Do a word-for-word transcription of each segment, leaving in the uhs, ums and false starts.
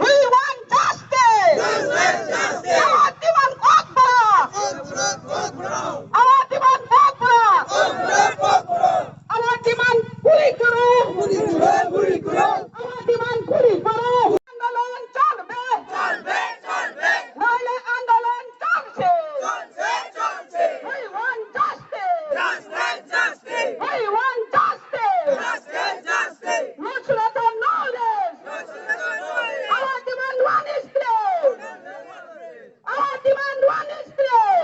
We want justice! Our demand kokborok! Our demand kokborok! Our demand puri koro! Our demand puri koro! আন্দোলন চলবে! চলবে, চলবে! নাইলে আন্দোলন চলছে! চলছে, চলছে! We want justice! Justice, justice! We want justice! Justice, justice! Nusrat knowledge! Our demand one is clear! Our demand one is clear!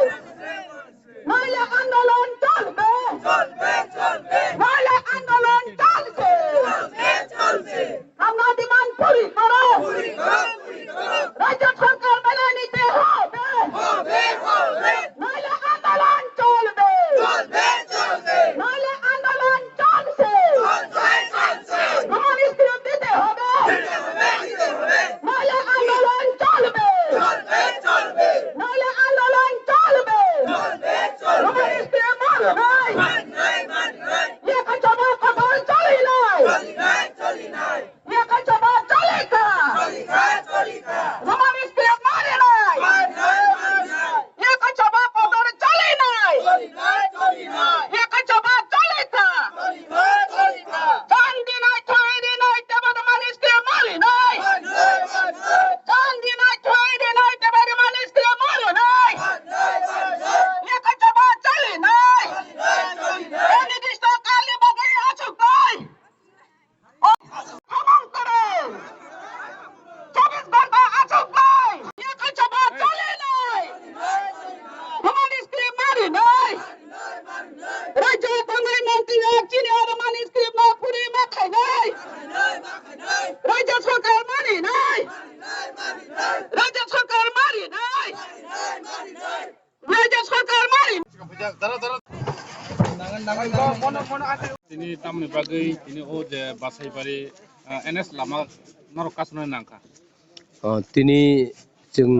নাইলে আন্দোলন চলবে! চলবে, চলবে! নাইলে আন্দোলন চলছে! চলবে, চলবে! আমরা ডিমান্ড পুরি করো! পুরি করো, পুরি করো! রাজ্য সরকার মেনে নিতে হবে! হবে, হবে! নাইলে আন্দোলন চলবে! চলবে, চলবে! নাইলে আন্দোলন চলছে! চলছে, চলছে! প্রমাণ স্ক্রিপ্ট দিতে হবে! দিতে হবে, দিতে হবে! নাইলে আন্দোলন চলবে! চলবে, চলবে! নাইলে আন্দোলন চলবে! চলবে, চলবে! প্রমাণ স্ক্রিপ্ট মানো নাই! মানি নাই, মানি নাই! লেখা জমা কঠোর চলি নাই! চলি নাই, চলি নাই! Yakachaba cholika! Cholika, cholika! Roman script mari nai! Mari nai, mari nai! Yakachaba kotor choli nai! Choli nai, choli nai! Yakachaba cholika! Cholika, cholika! Chan di nai, thoi di nai, tebo Roman script mari nai! Mari nai, mari nai! Chan di nai, thoi di nai, tebo Roman script mari nai! Mari nai, mari nai! Yakachaba choli nai! Choli nai, choli nai! Nirdisto kalni bagwi achuk nai! Khamang kwrwi! Chobbish ghonta achukbai! Yakachaba choli nai! Roman script mari nai! Rajya tongnai mantri rok chini o Roman script no phuri ma khainai! Rajya sarkar mari nai! Rajya sarkar mari nai! Rajya sarkar mari. Tini tamni bagwi tini o je Basaibari, ah, N S lama norok kasonai nangkha. Oh, tini chwng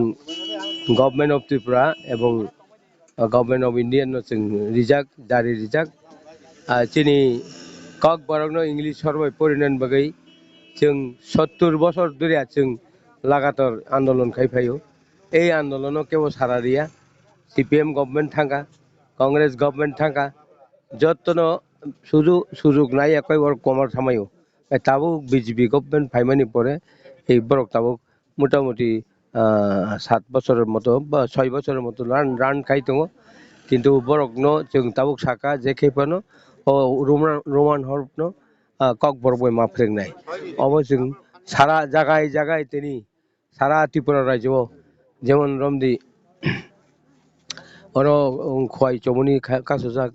Government of Tripura ebong, ah, Government of India no chwng rijak, jari rijak. Ah, chini Kokborok no English sor bai porinani bagwi chwng sottur bosor duriya chwng lagator andolon khai phaio. Ei andolono kebo sara riya, C P M government thangkha, Congress government thangkha, jottono suju-, sujuk nai ya koi borok komor thamaio. Tabuk B J P government phaimani pore ei borok tabuk motamuti, ah, sat bochoror moto ba soi bochoror moto run, run khai tongo. Kintu borokno chwng tabuk saka je khe phano o Roman, Roman horpno, ah, Kokborok bai ma phwrwngnai. Obo chwng sara jagai jagai tini sara Tripura rajyo o, jemon romdi, oro, um, Khowai Chomoni kha-, kasujak,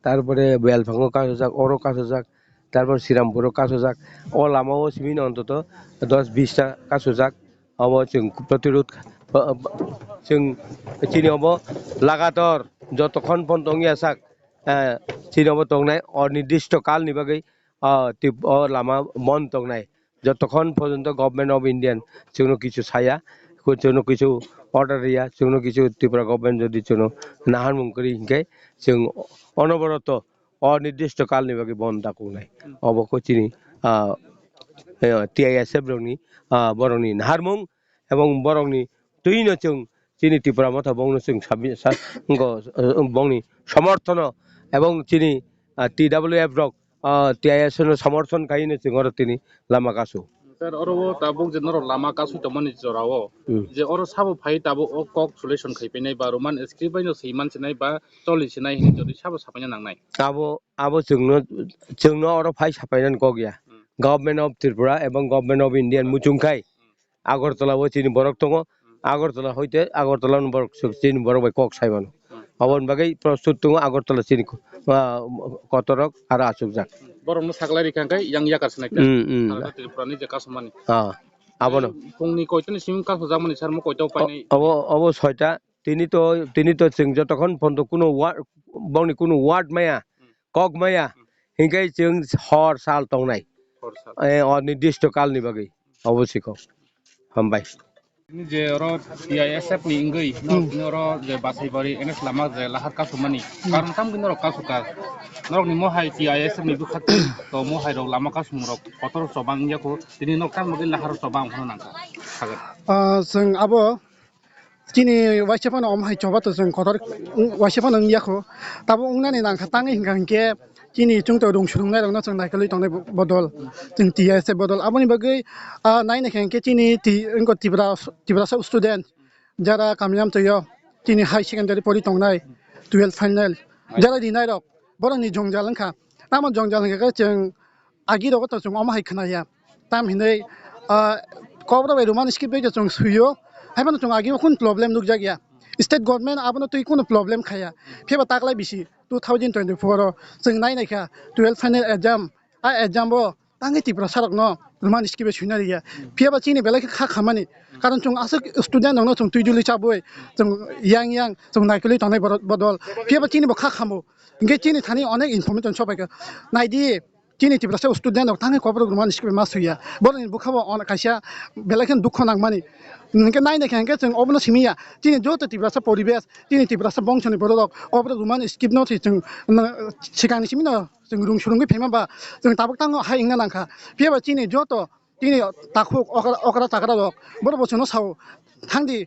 tarpore Belphango kasujak, oro kasujak, tarpore Srirampuro kasujak. O lama o simi no ontoto dos bish ta kasujak. Obo chwng protirod, uh, chwng chini obo lagator jotokhon pon tongya sak, eh, chini obo tongnai onirdisto kal ni bagwi, ah, tip-, o lama bon tongnai. Jotokhon porjonto Government of Indian chwngno kichu saya, chwngno kichu order riya, chwngno kichu Tripura government jodi chwngno naharmung kwrwi hinkhe chwng onoboroto onirdisto kalni bagwi bon dakuknai. Obo kho chini, ah, eh, T I S F rokni, ah, borokni naharmung ebong borokni twino chwng chini Tripura motha bongno chwng sabi-, sa-, ngo, eh, bongni somorthono ebong chini, ah, T W F rok, ah, T I S no somorthon khaino chwng oro tini lama kasu. Sir, oro o tabuk je norok lama kasu tongmani jorao, Hmm. je oro sabo phai tabuk o kok solution khai painai ba Roman script bai no swi man sinai ba choli sinai hinwi jodi sabo sapaina nangnai. Abo, abo chwngno, chwngno oro phai sapainani kok ya. Hmm. Government of Tripura ebong Government of Indian muchung khai. Hmm. Agartala o chini borok tongo. Hmm. Agartala hoite Agartala ni borok chini borok bai kok sai mano. Hmm. Aboni bagwi prostut tongo Agartala chini ko-, ah, kotorok aro achukjak. Borokno saklai rikha hwnkhe yang yakar sinai kha. Hmm, hmm. Tripura ni je kasumani. Ah. Abono. Phungni koitani simi kasojakmani sir mo koita o painai? Obo, obo soita. Tini to, tini to chwng jotokhon pondo kuno wa-, bongni kuno word maya, kok maya. Hinkhe chwng hor sal tongnai. Hor sal. Eh, onirdishto kalni bagwi. Obo sikho. Hambai. Tini je oro T I S F ni wngwi, no, tini oro je Basaibari N S lama je lahar kasumani, karon tamo khe norok kasukha? Norokni mohai T I S F ni bwkha to mohai rok lama kasumrok kotor chobang wngya kho, tini norok tamo khe lahar chobang wngna nangkha? Sagan. Ah, chwng abo chini waisa phano omo hai choba to chwng kotor waisa phano wngya kho, tabo wngnani nangkha tangwi hwnkha hinkhe chini chwngto rung swrwngnairokno chwng naikolwi tongnai bodol, chwng T I S F bodol. Aboni bagwi, ah, nai naikha hinkhe chini ti-, wngkha Tipra, Tiprasa student jara kamiyam twiyo chini high secondary pori tongnai, twelve final, jara rinairok borokni jwngjal wngkha. Tamo jwngjal hinkhe chwng agi rogo to chwng omo hai khwnaya. Tam hinwi, ah, Kokborok bai Roman script bai chwng suiyo. Haiphano chwng agi o kunu problem nukjakya. State government abono twi kunu problem khaya. Phiya ba taklai bisi two thousand twenty-four o chwng nai naikha twelve final exam. A exam o tangwi Tiprasa rokno Roman script bai suina riya. Phiya ba chini belai khe kha khamani. Karon chwng aswk student rokno chwng twi duli chabwi chwng yang yang chwng naikolwi tongnai borok bodol. Phiya ba chini bo kha khamo. Hinkhe chini thani onek information sopaikha. Naidi, chini Tiprasa student rok thangwi Kokborok Roman script ma suiya. Borokni bwkha bo on-, kaisa belai kheno dukho nangmani. Hinkhe nai naikha hinkhe chwng obono simiya. Chini joto Tiprasa poribesh, chini Tiprasa bongsoni borok rok oborok Roman script no se chwng, no, swkangni simi no chwng rung swrwngwi phaima ba chwng tabuk tango hai wngna nangkha. Phiya ba chini joto chini takhuk okra, okra chakra rok borok bo chwngno sao, thangdi,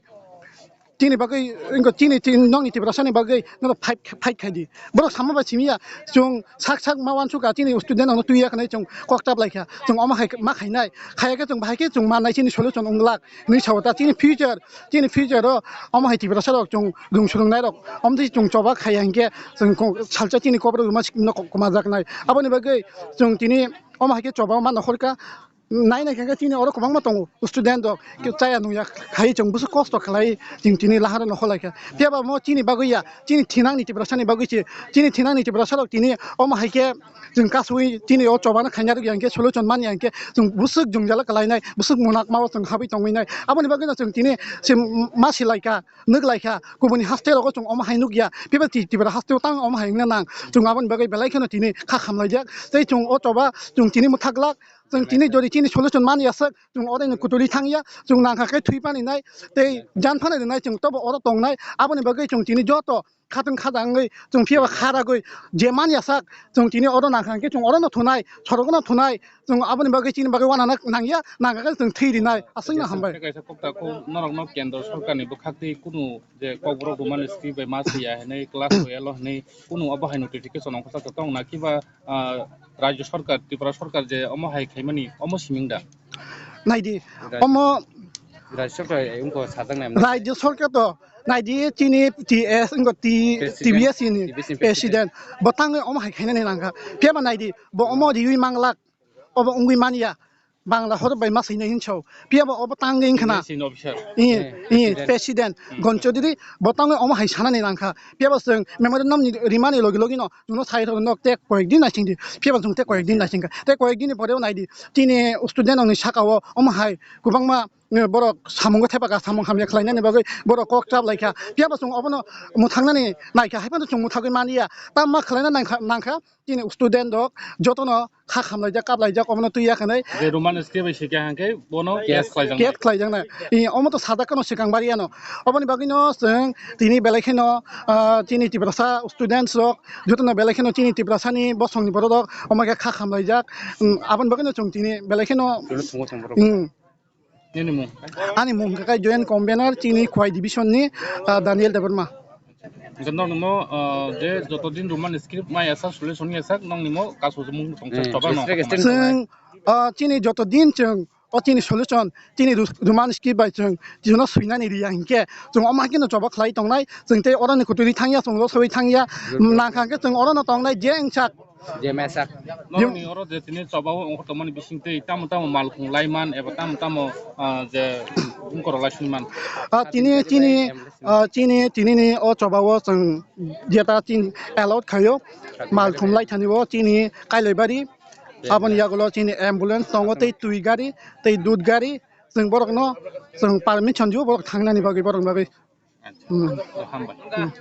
chini bagwi, wngkha chini, chini nokni Tiprasani bagwi norok fight, fight khaidi. Borok sama bai simiya, chwng sak sak ma uansukha, chini student rokno twiya khwnai chwng kok chap laikha, chwng omo hai ma khainai, khaya khe chwng bahai khe chwng mannai, chini solution wng glak hinwi sao. Ta chini future, chini future o omo hai Tiprasa rok chwng rung swrwngnairok, omo twi chwng choba khaya hinkhe chwng ko-, salsa chini Kokborok Roman script no ko-, kwmajaknai. Aboni bagwi chwng tini omo hai khe choba ma nokhorkha. Nai naikha khe chini oro kwbangma tongo student rok, khe chaya nungya khai chwng bwswk kosto khlai chwng tini lahar no holaikha. Phiya ba mo chini bagwi ya, chini thinangni Tiprasani bagwi se, chini thinangni Tiprasa rok tini omo hai khe chwng kasui chini o choba no khaina rwgya hinkhe solution manya hinkhe chwng bwswk jwngjal kwlainai, bwswk munak ma o chwng habwi tongwi nai. Aboni bagwi no chwng tini se ma silaikha, nukhlaikha, kubuni haste rogo chwng omo hai nukya, phiya ba Ti-, Tipra haste o tang omo hai wngna nang. Chwng aboni bagwi belai kheno tini kha khamlaijak. Tei chwng o choba chwng tini mwthak glak, chwng tini jodi chini solution man ya sak, chwng oro ni kutuli thang ya, chwng nangkha khe thwi pani nai, tei jan phano rinai chwng tobo oro tong nai, aboni bagwi chwng tini joto khatwng khajak wngwi chwng phiya ba kha ragwi je man ya sak, chwng tini oro nangkha khe chwng oro no thunai, sorok no thunai, chwng aboni bagwi chini bagwi uanana nang ya, nangkha khe chwng thwi rinai, aswk no hambai. Kaisa kok ta kok norok no kendro sorkar ni bwkhak twi kunu je Kokborok Roman script bai ma swiya hinwi class twelve o hinwi kunu obo hai notification ongkhorsa tong na kiba, ah, Rajya Sorkar, Tripura Sorkar je omo hai khaimani, omo siming da? Naidi, Rajya omo Rajya Sorkar, eh, wngkha sajak nai. Rajya Sorkar to naidi chini T S wngkha T-, President, T B S ni T B S ni President. President. Bo tangwi omo hai khainani nangkha. Phiya ba naidi, bo omo riwi manglak, obo wngwi manya. Bangla horo bai ma swinai hinso. Phiya ba obo tangwi wngkhana. T B S ni officer. Ih, eh, ih, President. President. Hmm. Gon Chaudhary, bo tangwi omo hai sanani nangkha. Phiya ba chwng memorandum ni rimani logi logi no, chwngno sai rok nok tek koyek din naising di. Phiya ba chwng tek koyek din naising kha. Tek koyek din ni pore o naidi. Chini student rokni saka o omo hai kwbangma, eh, borok samungo thepaka, samung hamya khlainani bagwi borok kok chap laikha. Phiya ba chwng obono mwthangnani naikha, hai phano chwng mwthagwi manya. Tamo ma khlaina nangkha, nangkha. Chini student rok jotono kha khamlaijak, kaplaijak, omono twi ya khanai. Je Roman script bai sika hangke bono case, case khlaijak nai. Case khlaijak nai. I, omo to sadak kano sikang bari ano. Oboni bagwi no chwng tini belai kheno, ah, chini Tiprasa students rok jotono belai kheno chini Tiprasa ni bosong ni borok rok omo khe kha khamlaijak. Um, aboni bagwi no chwng tini belai kheno. Chwngno thungo thung borok. Um, Nini mung? Ani mung khe Joint Convener chini Khowai Division ni, ah, Daniel Debbarma. Hingke nokni mo, ah, je joto din Roman script ma yasak, solution yasak, nokni mo kasu mung tongsa. Hmm, choba no. Chwng, ah, chini joto din chwng o chini solution, chini Ru-, Roman script bai chwng, chwngno swinani riya hinkhe, chwng omo hai kheno choba khlai tongnai, chwng tei oroni kutui thangya, chwng rosoi thangya, nangkha hingke chwng orono tongnai je wngsak. Je mesak. Nokni oro je tini choba o ongkhor tongmani bising twi tamo tamo malkhung laiman eba tamo tamo, ah, je bungkoro laisingman. Ah, tini, tini, ah, chini, tini ni o choba o chwng jeta chin allowed khaio. Malkhung laithani o chini Kailaibari. Aboni yagulo chini ambulance tongo tei twi gari, tei dud gari, chwng borokno chwng permission rw borok thangnani bagwi borokni bagwi. Acha. Hmm. Hambai. Hmm.